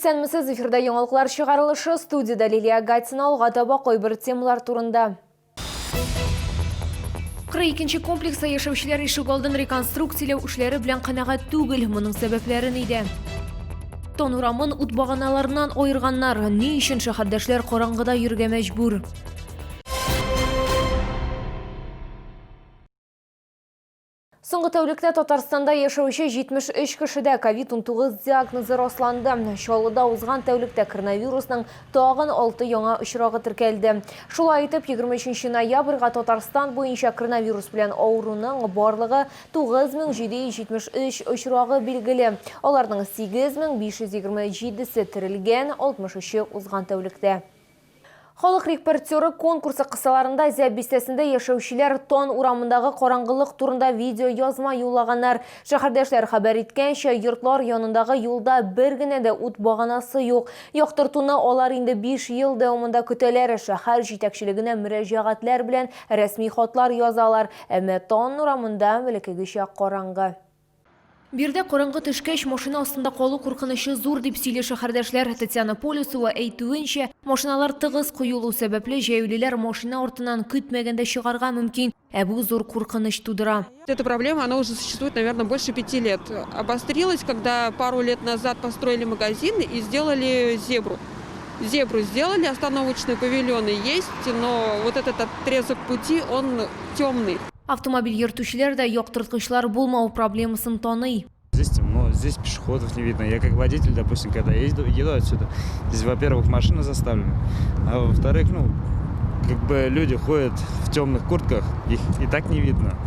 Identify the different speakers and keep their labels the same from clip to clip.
Speaker 1: Исәнмесез, эфирда яңалыклар чыгарылышы, студиядә Лилия Гатина, алга таба кайбер темалар турында. 42 комплекста яшәүчеләр ишегалдын реконструкцияләү эшләре белән канәгать түгел. Моның сәбәпләре нидә? Тон урамын ут баганаларыннан аерганнар. Ни өчен шәһәрдәшләр караңгыда йөрергә мәҗбүр? Соңгы тәүлектә Татарстанда яшәүче 73 кешедә ковид-19 диагнозы расланды. Чаллыда узган тәүлектә коронавирусның тагын 6 яңа очрагы теркәлде. Шулай итеп, 23 ноябрьгә Татарстан буенча коронавирус белән авыруның барлыгы 9773 очрагы билгеле. Аларның 8527-се терелгән, 63-е узган тәүлектә. Халык репортеры конкурсы кысаларында Зәб бистәсендә яшәүчеләр Тон урамындагы караңгылык турында видеоязма юллаганнар. Шәһәрдәшләр хәбәр иткәнчә, йортлар янындагы юлда бер генә дә ут баганасы юк. Яктыртуны алар инде 5 ел дәвамында көтәләр, шәһәр җитәкчелегенә мөрәҗәгатьләр белән рәсми хатлар язалар. Әмма Тон урамында элеккегечә караңгы. Биредә караңгы төшкәч, машина астында калу куркынычы зур, дип сөйли шәһәрдәшләр. Татьяна Полюсова әйтүенчә, машиналар тыгыз куелу сәбәпле, җәяүлеләр машина артыннан көтмәгәндә чыгарга мөмкин, ә бу зур куркыныч тудыра.
Speaker 2: Эта проблема, она уже существует, наверное, больше 5 лет. Обострилась, когда пару лет назад построили магазин и сделали зебру. Зебру сделали, остановочные павильоны есть, но вот этот отрезок пути, он темный.
Speaker 1: Автомобиль йөртүчеләр дә яктырткычлар булмау проблемасын таный.
Speaker 3: Здесь темно, здесь пешеходов не видно. Я как водитель, допустим, когда еду отсюда, здесь, во-первых, машина заставлена, а во-вторых, ну, как бы люди ходят в темных куртках, их и так не видно.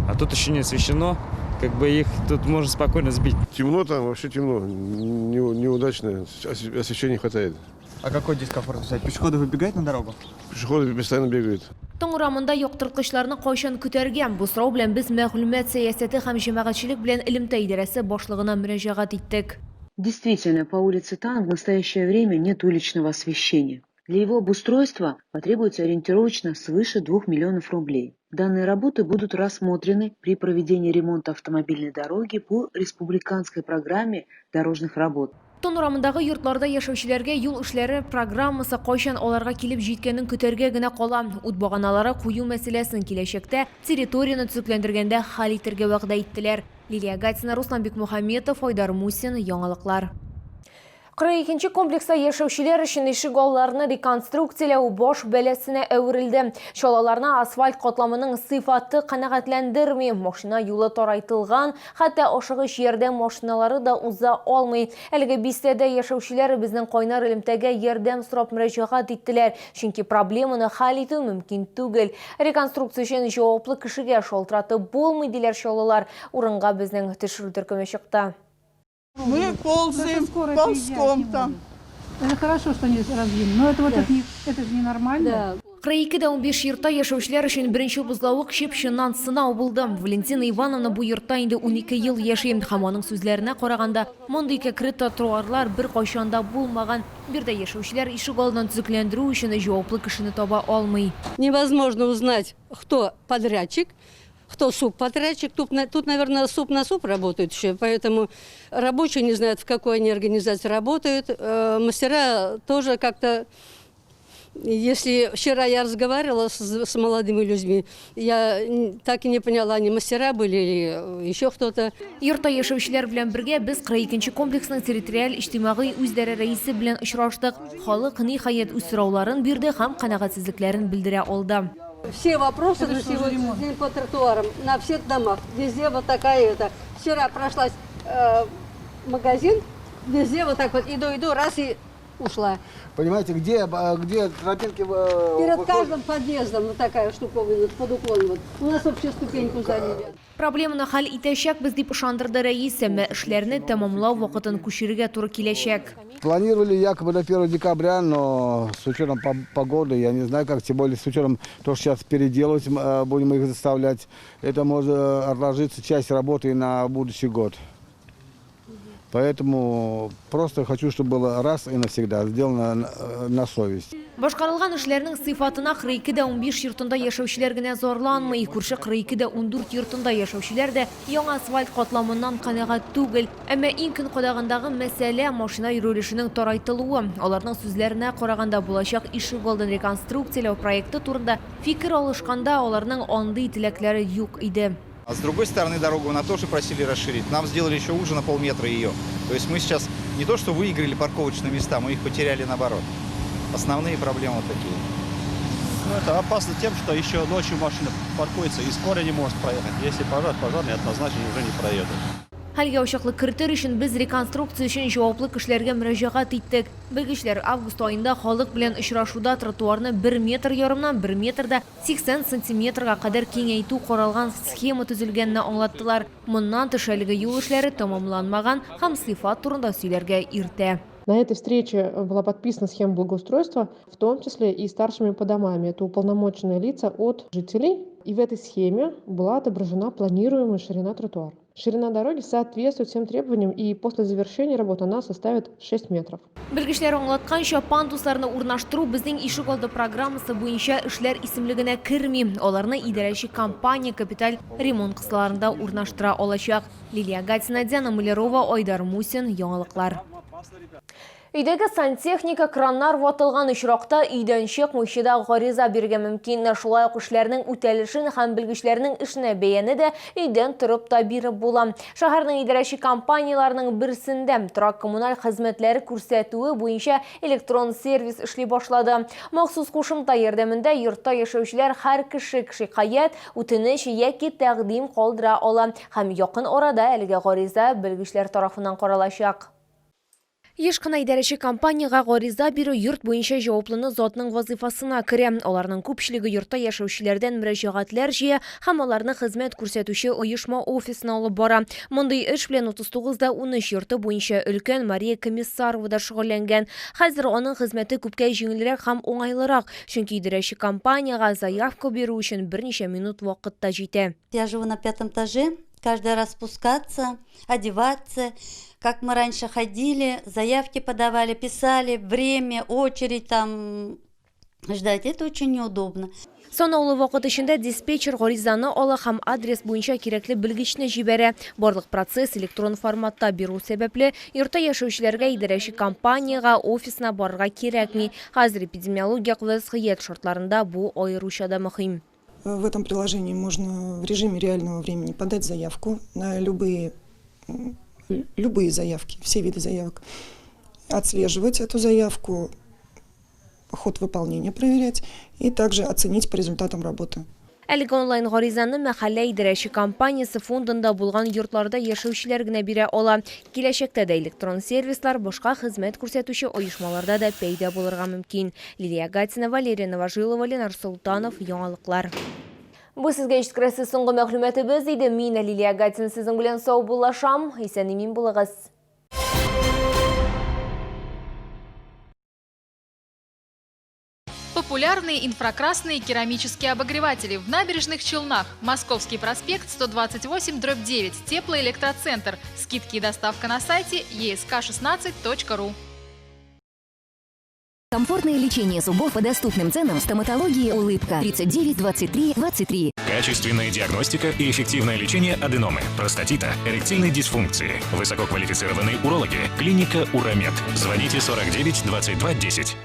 Speaker 3: А тут еще не освещено, как бы их тут можно спокойно сбить.
Speaker 4: Темно там, вообще темно, неудачно, освещения не хватает.
Speaker 5: А какой дискомфорт взять? Пешеходы выбегают на дорогу?
Speaker 4: Пешеходы постоянно бегают.
Speaker 1: Таң урамында яктырткычларны кайчан көтәргә? Бу сорау белән без мәгълүмат сәясәте һәм җәмәгатьчелек белән элемтә идарәсе башлыгына мөрәҗәгать иттек.
Speaker 6: Действительно, по улице Тан в настоящее время нет уличного освещения. Для его обустройства потребуется ориентировочно свыше 2 миллионов рублей. Данные работы будут рассмотрены при проведении ремонта автомобильной дороги по республиканской программе дорожных работ.
Speaker 1: Тон урамындагы йортларда яшәүчеләргә юл эшләре программасы кайчан аларга килеп җиткәнен көтәргә генә кала. Ут баганалары кую мәсьәләсен киләчәктә территорияне төзекләндергәндә хәл итәргә вәгъдә иттеләр. Лилия Гатина, Руслан Бикмухаметов, Айдар Мусин, Яңалыклар. 42 нче комплекста яшәүчеләр өчен ишек алларны реконструкцияләү баш бәласенә әверелде. Чалаларны асфальт катламының сыйфаты канәгатьләндерми, машина юлы тарайтылган, хәтта ашыгыч ярдәм машиналары да уза алмый. Әлеге бистәдә яшәүчеләр безнең кайнар элемтәгә ярдәм сорап мөрәҗәгать иттеләр, чөнки проблеманы хәл итү мөмкин түгел. Реконструкция өчен җаваплы кешегә шалтыратып булмый, диләр чаллылар. Урынга безнең төшерү төркеме чыкты.
Speaker 7: Мы ползаем ползком там.
Speaker 8: Это хорошо, что не раздвинули, но это вот это, не, это же ненормально.
Speaker 1: Да. 42 дә 15 йортта яшәүчеләр өчен беренче бозлавык чып-чыннан сынау булды. Валентина Ивановна бу йортта инде 12 ел яши һәм аның сүзләренә караганда, мондый кәкре тротуарлар беркайчан да булмаган. Биредә яшәүчеләр ишегалдын төзекләндерү өчен җаваплы кешене таба алмый.
Speaker 9: Невозможно узнать, кто подрядчик, кто субподрядчик. Тут, тут, наверное, суп на суп работают еще, поэтому рабочие не знают, в какой они организации работают. Мастера тоже как-то. Если вчера я разговаривала с молодыми людьми, я так и не поняла, они мастера были или еще кто-то.
Speaker 1: Йортта яшәүчеләр белән бергә без 42 нче комплексның территориаль иҗтимагый үзидарә рәисе белән очраштык. Халык, ниһаять, үз сорауларын бирде һәм канәгатьсезлекләрен белдерә алды.
Speaker 9: Все вопросы на сегодняшний день по тротуарам, на всех домах. Везде вот такая это. Вчера прошлась магазин, везде вот так вот иду-иду, раз и ушла.
Speaker 10: Понимаете, где тропинки
Speaker 9: Перед
Speaker 10: выходят?
Speaker 9: Каждым подъездом вот такая штуковина, под уклон. Вот. У нас вообще ступеньку залили.
Speaker 1: Проблеманы хәл итәчәкбез, дип ышандырды рәис, әмма эшләрне тәмамлау вакытын күчерергә туры киләчәк.
Speaker 10: Планировали якобы до 1 декабря, но с учетом погоды, я не знаю, как, тем более с учетом того, что сейчас переделывать будем их заставлять, это может отложиться часть работы на будущий год. Поэтому просто хочу, чтобы было раз и навсегда сделано на совесть.
Speaker 1: Башкарылган эшләрнең сыйфатына 42 дә 15 йортында яшәүчеләр генә зарланмый. Күрше 42 дә 14 йортында яшәүчеләр дә яңа асфальт катламыннан канәгать түгел. Әмма иң көн кадагындагы мәсьәлә – машина йөрү өлешенең тарайтылуы. Аларның сүзләренә караганда, булачак ишегалдын реконструкцияләү проекты турында фикер алышканда аларның андый теләкләре юк иде.
Speaker 11: А с другой стороны дорогу нас тоже просили расширить. Нам сделали еще уже на полметра ее. То есть мы сейчас не то что выиграли парковочные места, мы их потеряли наоборот. Основные проблемы вот такие.
Speaker 12: Ну, это опасно тем, что еще ночью машина паркуется и скорая не может проехать. Если пожар, пожарные однозначно уже не проедут.
Speaker 1: Хәлгә ачыклык кертер өчен без реконструкция өчен җаваплы кешеләргә мөрәҗәгать иттек. Белгечләр август аенда халык белән очрашуда тротуарны 1 метр ярымнан 1 метр да 80 сантиметрга кадәр киңәйтү каралган схема төзелгәнне аңлаттылар. Моннан тыш, әлеге юл эшләре тәмамланмаган һәм сыйфат турында сөйләргә иртә.
Speaker 13: На этой встрече была подписана схема благоустройства, в том числе и старшими по домам. Это уполномоченные лица от жителей. И в этой схеме была отображена планируемая ширина тротуара. Ширина дороги соответствует всем требованиям, и после завершения работы она составит 6 метров.
Speaker 1: Белгечләр аңлатканча, пандусларны урнаштыру «Безнең ишегалды» программасы буенча эшләр исемлегенә керми. Аларны идарәче компания капиталь ремонт кысаларында урнаштыра алачак. Лилия Гатина, Диана Малярова, Айдар Мусин, Яңалыклар. Өйдәге сантехника, краннар ватылган очракта өйдән чыкмыйча да гариза бирергә мөмкин. Шулай ук эшләрнең үтәлешен һәм белгечләрнең эшенә бәяне дә өйдән торып та биреп була. Шәһәрнең идарәче компанияләренең берсендә торак коммуналь хезмәтләре күрсәтүе буенча электрон сервис эшли башлады. Махсус кушымта ярдәмендә йортта яшәүчеләр һәр кеше шикаять, үтенеч яки тәкъдим калдыра ала һәм якын арада әлеге гариза белгечләр тарафыннан каралачак. Еш кына идарәче компаниягә гариза бирү йорт буенча җаваплы затның вазифасына керә. Аларның күпчелеге йортта яшәүчеләрдән мөрәҗәгатьләр җыя һәм аларны хезмәт күрсәтүче оешма офисына алып бара. Мондый эш белән 39 дә 13 йорты буенча өлкән Мария Комиссарова да шөгыльләнгән. Хәзер аның хезмәте күпкә җиңелрәк һәм уңайлырак, чөнки идарәче компаниягә заявка бирү өчен берничә минут вакыт та җитә.
Speaker 14: Я живу на пятом этаже. Каждый раз спускаться, одеваться, как мы раньше ходили, заявки подавали, писали, время, очередь там ждать. Это очень неудобно.
Speaker 1: Санаулы вакыт эчендә диспетчер гаризаны ала һәм адрес буенча кирәкле белгечне җибәрә. Барлык процесс электрон форматта бару сәбәпле, йортта яшәүчеләргә идарәче компаниягә офисына барырга кирәкми. Хәзер эпидемиологик вазгыять шартларында бу аеруча да мөһим.
Speaker 15: В этом приложении можно в режиме реального времени подать заявку на любые заявки, все виды заявок, отслеживать эту заявку, ход выполнения проверять и также оценить по результатам работы.
Speaker 1: Әлеге онлайн гаризаны мәхәллә идарәче компаниясе фондында булган йортларда яшәүчеләр генә бирә ала. Киләчәктә дә электрон сервислар башка хезмәт күрсәтүче оешмаларда да пәйда булырга мөмкин. Лилия Гатина, Валерия Новожилова, Ленар Султанов, Яңалыклар. Бу сезгә җиткерәсе соңгы мәгълүматыбыз иде. Мин Лилия Гатина сезнең белән саубуллашам. Исән-имин булыгыз.
Speaker 16: Популярные инфракрасные керамические обогреватели в Набережных Челнах. Московский проспект, 128/9. Теплоэлектроцентр. Скидки и доставка на сайте esk16.ru.
Speaker 17: Комфортное лечение зубов по доступным ценам в стоматологии «Улыбка» 39 23 23.
Speaker 18: Качественная диагностика и эффективное лечение аденомы, простатита, эректильной дисфункции. Высококвалифицированные урологи. Клиника «Уромед». Звоните 49 22 10.